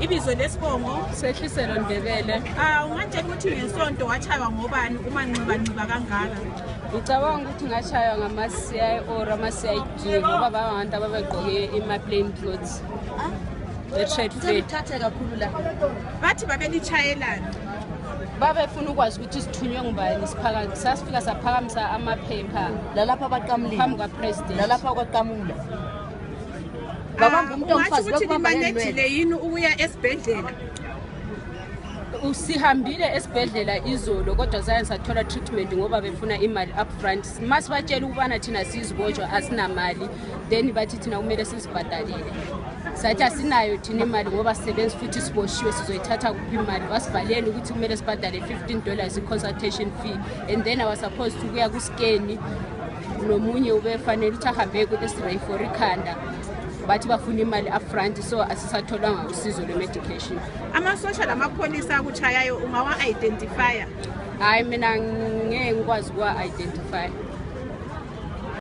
Ibizo lesibongo Sehliselo Ndebele. Ungatshela ukuthi ngesonto wachaywa ngobani uma nxiba kangaka? Ngicabanga ukuthi ngashaywa ngama-CI or ama-CID ngoba babantu ababegqoke ima-plain clothes. Trade fair. Bathi babelitshayelana. Babefuna ukwazi ukuthi sithunywe ngubani siphakathi. Sasifika saphakamisa amaphepha lalapha abaqamulile. Phambi kwapresident. Lalapha kwaqamula. Babamba umuntu omfazi bakumanejile yini ukuya esibhedlela? Usihambile esibhedlela izolo kodwa zange sathola treatment ngoba befuna imali upfront. Masibatshela ukubana thina sizibotshwa asinamali then bathi thina kumele sizibhadalele. Sathi asinayo thina imali ngoba sisebenza futhi siboshiwe sizoyithatha kuphi imali. Basivalele ukuthi kumele sibhadale $15 i-consultation fee and then I was supposed to kuya ku-scan nomunye ubefanele ukuthi ahambe ku-X-ray for ikhanda. Bathi bafuna imali upfront so asisatholanga usizo lwe-medication. Amasosha lamapholisa akuchayayo ungawa-identifya? Hayi mina ngeke ngikwazi ukuwa-identify.